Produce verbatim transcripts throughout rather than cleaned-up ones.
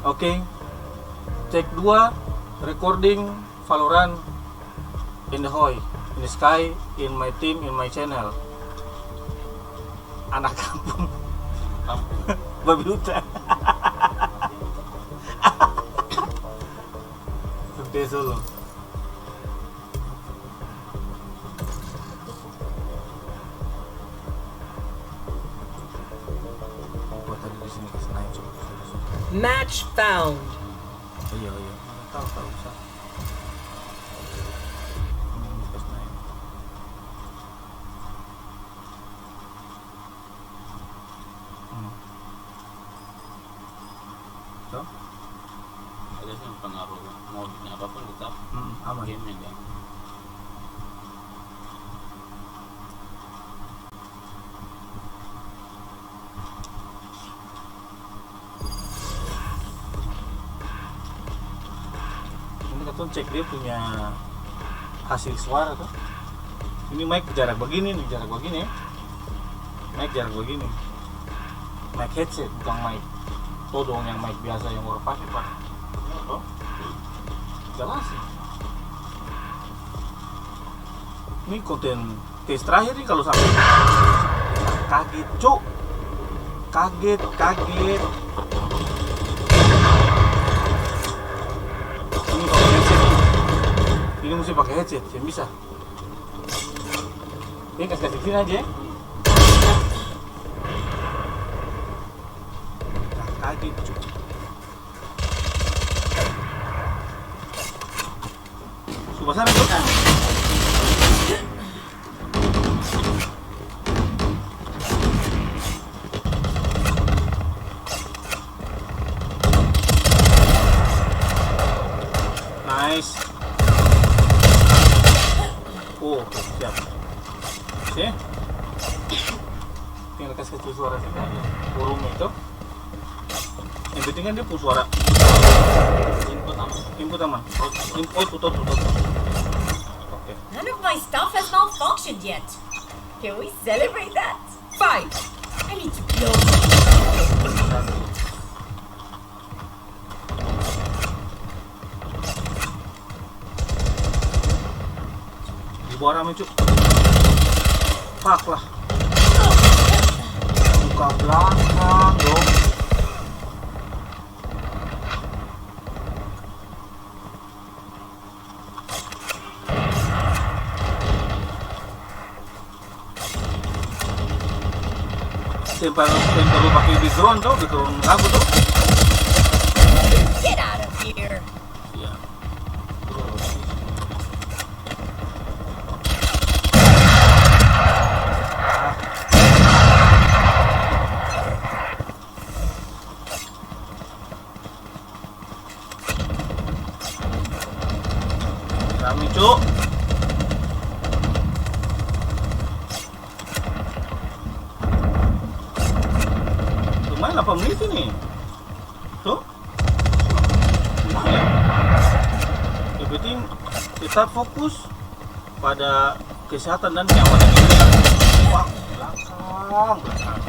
Oke, cek dua, recording Valorant in the hoi, in the sky, in my team, in my channel. Anak kampung. Kampung. Babi hutan. Sampai Solo. Gua tadi di sini kasih naik, coba. Match found. Iya, iya. Tahu, tahu, bisa. Hmm, kasih naik. Hmm. So? Ada sih pengaruh, mau bikin apapun tetap, hmm, aman. Game ini. Ini katong cek dia punya hasil suara tuh. Ini mic jarak begini nih, jarak begini ya. Mic jarak begini. Mic headset, bukan mic todong yang mic biasa yang orang pake, Pak. Tuh. Jelas sih. Ini konten tes terakhir nih, kalau sampai kaget, cuk. Kaget, kaget. Ini pakai headset. Ini mesti pakai headset, yang bisa. Ini kasih, kasih sini aja, ya. Nah, kaget, cuk. Su basar itu. Nice. Oh, oke, siap. Oke. Tinggal kasih kecil suara sedikit aja. Burung itu. Yang penting kan dia pung suara. Input aman. Input aman. Out-, in-, output, output, output. Oke. None of my stuff has malfunctioned yet. Can we celebrate that? Fight! I need to blow. Di bawah rame, cuk. Fuck lah. Buka belakang dong. Seng par-, seng parlu pake background to, background lagu to. Get out of here. Siap. Rame, cuk. Lumayan delapan menit ini. Tuh. Lumayan. Yang penting tetap fokus pada kesehatan dan keamanan kita. Wah, belakang, belakang.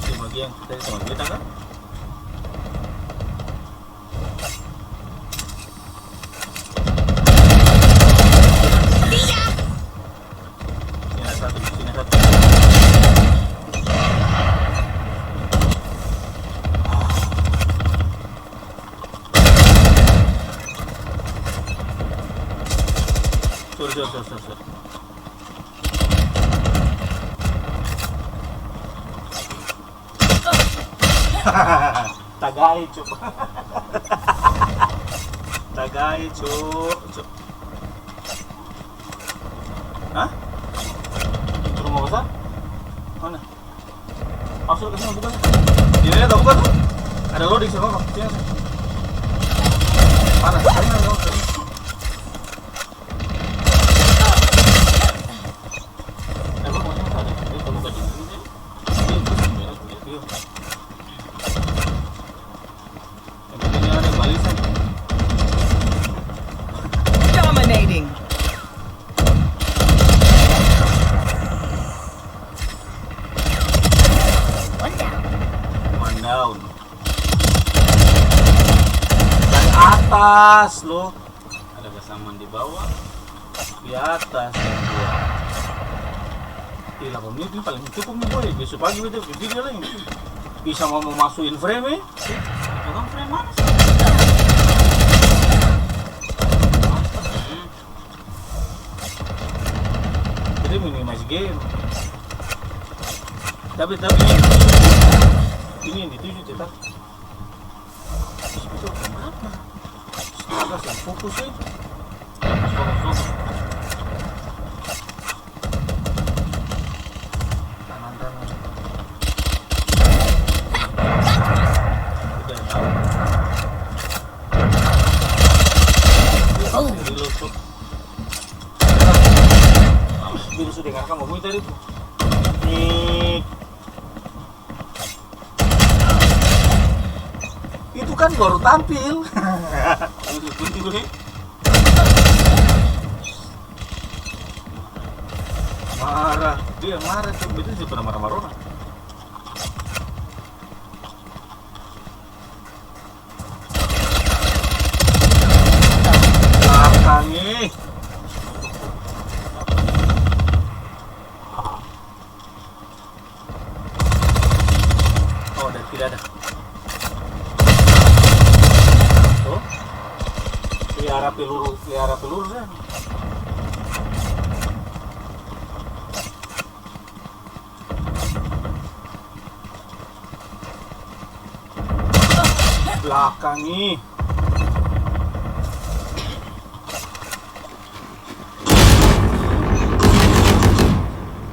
Ini bagian kita sama kita kan? Sini ada satu, sini ada satu. Sorry, sorry, sorry, sorry, sorry. Tagai, cuk. Tagai, cuk, cuk. Hah? Itu rumah besar? Mana? Oh, sudah kesana, buka. Ini ada buka tuh. Ada loading sama, Bang. Sini, sini. Panas. Sini, sini, sini. Eh, Bang, mau sini, ada. Ini kamu gaji dulu, ya. Iya. Yang penting ada balisan. Dominating. Pas lo. Ada kesamaan di bawah, di atas, dan dua. Ih, delapan menit ini paling cukup nih, boy. Besok pagi beta bikin video lagi. Bisa mau, mau masukin frame, eh? Orang frame mana sih? Jadi minimize game. Tapi, tapi ini yang dituju tetap. Itu kenapa? Astaga, seng fokus, eh. Fokus, fokus. Kanan, kanan. Udah, tahu. Oh. Reload, tuh. Dia sudah dengarkan ngomong tadi, tuh. Nih. Itu kan baru tampil. Marah, dia marah tuh, beta sih pernah marah-marah orang. Belakang nih. Oh, dari kiri ada. Tuh. Pelihara peluru, pelihara peluru deh. Belakang nih.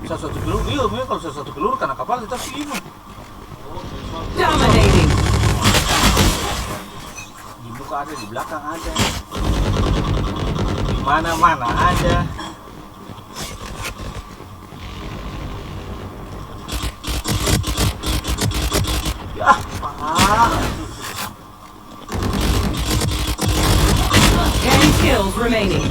Satu-satu peluru, iya, memang kalau satu-satu peluru kena kapal kita pi ini. Dominating. Di muka ada, di belakang ada. Di mana-mana ada. Ya, ah. Ten kills remaining.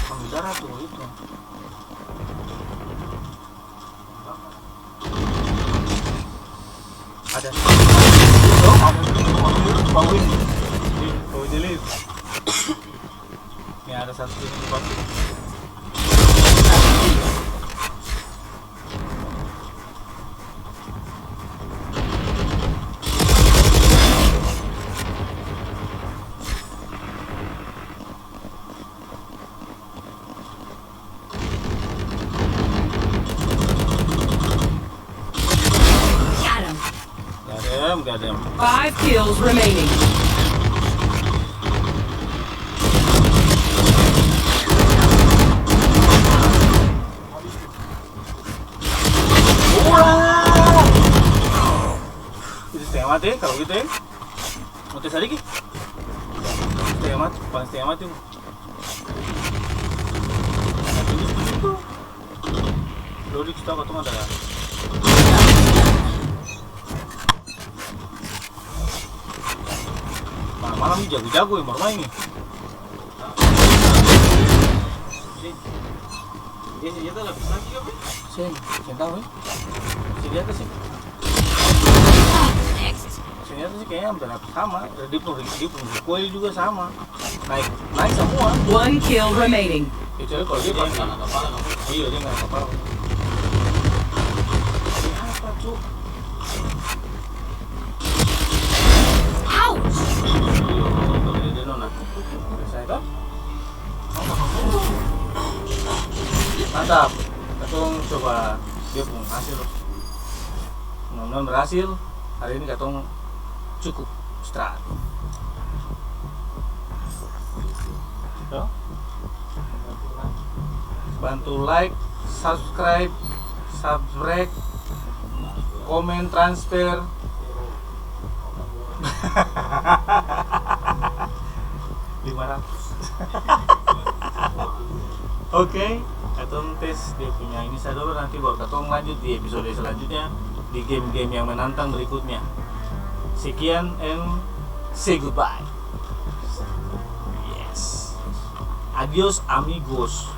Ambil darah tuh, itu. Ada. Oh, ada. Bawin. Di, bawin di lift. Ini ada satu di depan. Got him. Got him, got him. Five kills remaining. Itu setengah mati, kalo gitu, e. Mati sadiki. Setengah mati, paling setengah mati. Nah, ini tuh. Dodi, kita katong ada. Malam-malam ni jago-jago yang bermain ni. Seng, seng tau, e. Seng lihat sih. Seng lihat sih, kayaknya hampir sama. Dia pung, dia pung recoil juga sama. Naik, naik semua. One kill remaining. Kecuali kalau dia pakai, iya, dia nggak kapal. Ini apa, Cuk? Ouch! Iya, kalau dia, dia nona. Selesai, kan? Mantap. Katong coba dia pung hasil. Mudah-mudahan berhasil. Hari ini katong cukup istirahat. Yo. Bantu like, subscribe, subscribe, komen, transfer. Lima ratus. Oke, katong tes dia punya ini sa dolo, nanti baru katong lanjut di episode selanjutnya, di game-game yang menantang berikutnya. Sekian and say goodbye. Yes. Adios, amigos.